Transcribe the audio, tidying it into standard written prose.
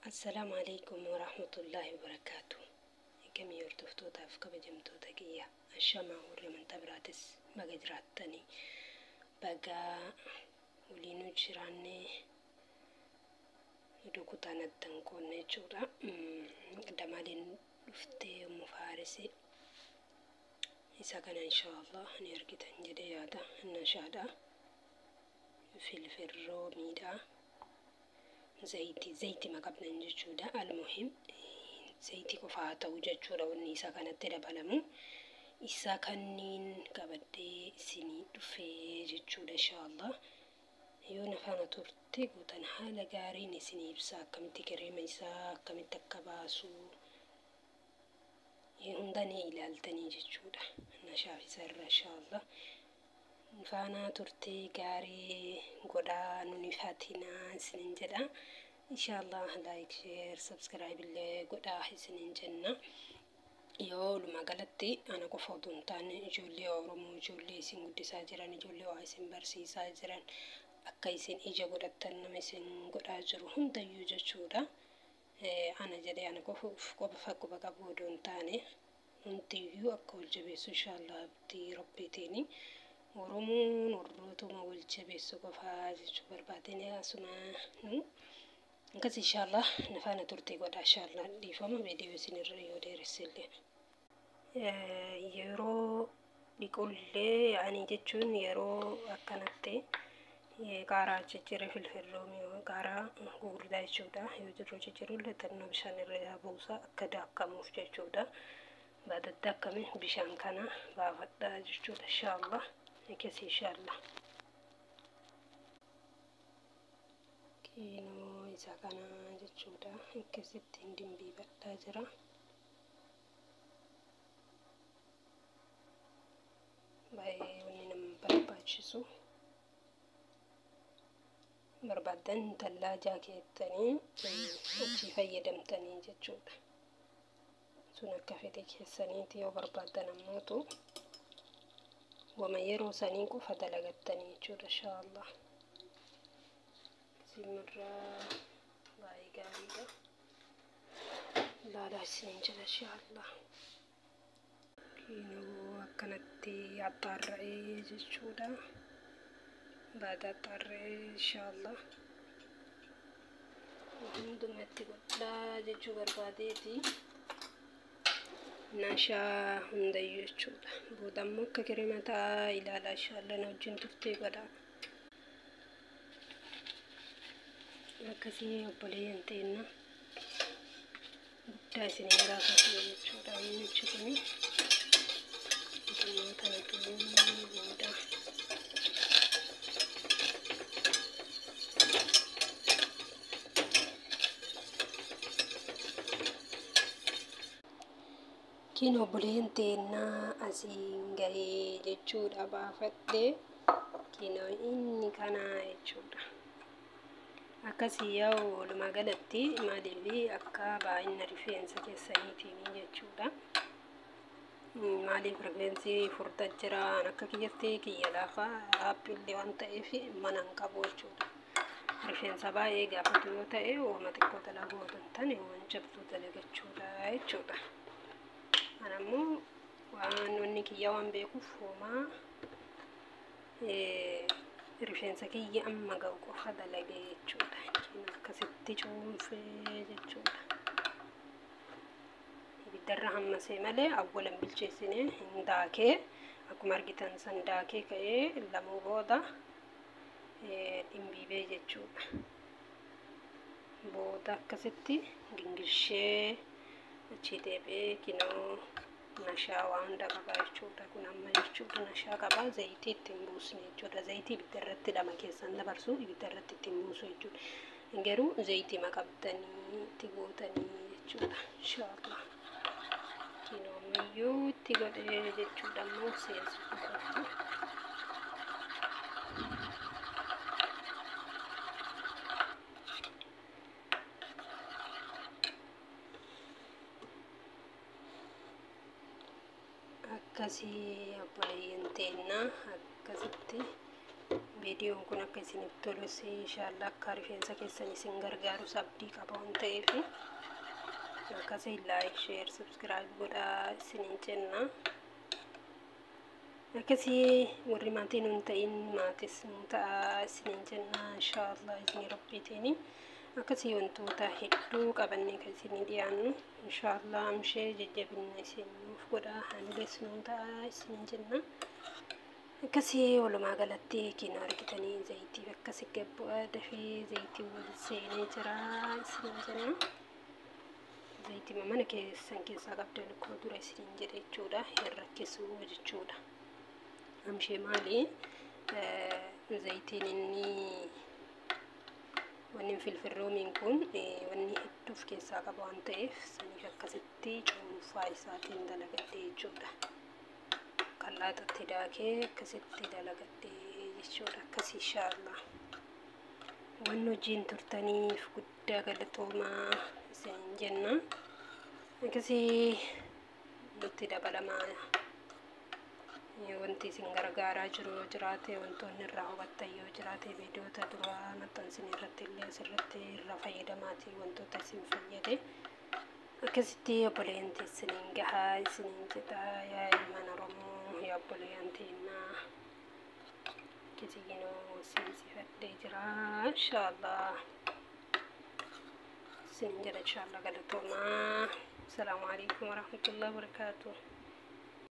Assalaamu alaikum warahmatullaahi wabarakaatu. Eegamii hordoftootaaf kabajamtoota kiyya ashamaa warri amantaa biraatis baga jiraattanii baga waliinuu jiraannee iddoo kutaan addan qoonne jechuudha. Qadamaaliin dhuftee Ummu Faarisii isa kana inshaallah ni argitan jedhee yaada. Nashaadha. Filfirroo miidhaa. Zayitii maqabnan jechuudha. Almuhim zayitii qofa haa ta'u jechuudha wanni isa kanatti dabalamu. Isa kanniin qabadhee isinii dhufee jechuudha inshaallah. Yoo na faana turte gootan haala gaariin isinii ibsa akkamitti kireema isaa akkamitti akka baasu hunda ni ilaaltanii jechuudha. Nashaaf isa irra inshaallah. Faana turtee gaarii godhaa nuni fatinaa isinin jedha. Inshaallah like, share, subscribe illee godhaa isinin jenna. Yoo walumaa galatti ana qofa otoo hin taane ijoollee Oromoo, ijoollee isin guddisaa jiran, ijoollee waa isin barsiisaa jiran, akka isin ija godhattan nama isin godhaa jiru hundayyuu jechuudha. Ana jedhee ana qofa quba qabu odoo hin taane hundiyyuu akka wal jabeessu inshaallah abdii rabbiitiini. Oromoon warrootuma wal jabeessu qofaa jechuu barbaadeen asuma nu akkas inshaallah na faana turte godha inshaallah dhiifama viidiyoo isinirra yoo dheeressellee. Yeroo dhiqullee yaani jechuun yeroo akkanatti qaaraa cicciree filfilloomii qaaraa gurguddaa jechuudha. Yoo jirru ciccirullee xinnoo bishaan irra buusa akka daakamuuf jechuudha. Baadadda akkami bishaan kana baafadhaa jechuudha inshaallah. Akkas inshaallah. Kiinoo isa kana jechuudha. Akkasitti dimbiibadhaa jira. Baay'ee wanni nama barbaachisu. Barbaaddan tallaajaa keettanii achii fayyadamtanii jechuudha. Sun akka fedhe keessaniiti yoo barbaaddan ammootu wama yeroo sanii qofa dalagattanii jechuudha inshaallah. Simirraa baay'ee gaariidha. Ilaalaa isiniin jedha inshaallah. Kiinoo akkanatti axxaarra'ee jechuudha. Baada axxaarra'ee inshaallah. Hundumatti godhaa jechuu barbaadeeti. Nashaa hundayyuu jechuudha. Booda ammoo akka kireema ta'a ilaalaa inshaallah na wajjin turtee godhaa. Akkasii obboleeyyan teenna guddaa isinii gaafatu jechuudha. Inni kuni xinnoo tanatu booda. Kiin obboleeyyan teennaa asiin gahee jechuudha baafadhee kiinoo inni kanaa jechuudha. Akkasii yaa'u walumaa galatti maaliif akka baay'ina rifeensa keessaniitiin jechuudha. Maaliif rifeensi furdaa jira akka kiyyatti kiyya laafa aappillee waan ta'eef mana hin qabu jechuudha. Rifeensa baay'ee gaafatu yoo ta'e uuma xiqqoo dalaguu otoo hin taane waan jabduu dalagachuudha jechuudha. Ana immoo waan wanni kiyya waan beekuuf homaa rifeensa kiyya amma ga'u qofa dalagee jechuudha. Akkasitti cuunfee jechuudha. Ibiddarra hammasee malee awwalan bilcheessinee hin daakee akkuma argitan san daakee ka'ee lamuu booda dhimbiibee jechuudha. Booda akkasitti gingilshee achi deebi'ee kinoo nashaa waan hunda qabaa jechuudha. Kun amma jechuudha nashaa qabaa zayitii ittiin buusne jechuudha. Zayitii ibidda irratti lama keessan dabarsu ibidda irratti ittiin buusu jechuudha. Garuu zayitii maqabdanii itti gootanii jechuudha. Inshaallah. Kinoo ammayyuu itti godhee jechuudha ammoo seensifatu. Akkasii obboleeyyan teennaa akkasitti Viidiyoon kun akka isiniif tolus, inshaallah akka rifeensa keessan isin gargaarus abdii qaba waan ta'eef, akkasii like, share, subscribe godhaa isiniin jenna. Akkasii warri maatii nuun ta'in maatis nu ta'a isiniin jenna, inshaallah isinii rabbiitiin. Akkasii wantoota hedduu qabannee kan isinii dhiyaannu, inshaallah amshee jajjabinna isin nuuf godhaa, hamilees nu ta'a isiniin jenna. Akkasii walumaa galatti kinoo argitanii zayitii akkasi gabbu'aa dafee zayitii wal seenee jira isiniin jenna. Zayitii mana keessan keessaa qabdan akkuma dura isiniin jedhe jechuudha, hin rakkisuu jechuudha. Amshee maali zayitiin inni wanni filfilroomiin kun wanni hedduu of keessaa qaba waan ta'eef, saniif akkasitti cuunfaa isaatiin dalagadhe jechuudha. Kallaaxatti daakee akkasitti dalagadhe jechuudha. Akkasii inshaallah. Wanni hojiin turtaniif guddaa galatoomaa isin jenna. Akkasii nutti dabalamaa, wanti isin gargaaraa jiru yoo jiraate, wantoonni irraa hubattan yoo jiraate, viidiyoota duraa maxxansin irratti illee asirratti irraa fayyadamaati wantoota isin fayyade akkasitti obboleeyyan teessaniin gahaa isiniin jedha. Yaa ilmaan Oromoo, yaa obboleeyyan teennaa, akkasii seensifadhee jira, inshaallah isiniin jedha. Inshaallah galatoomaa. Asalaamu alaikum warahmatullahi wabarakaatuh.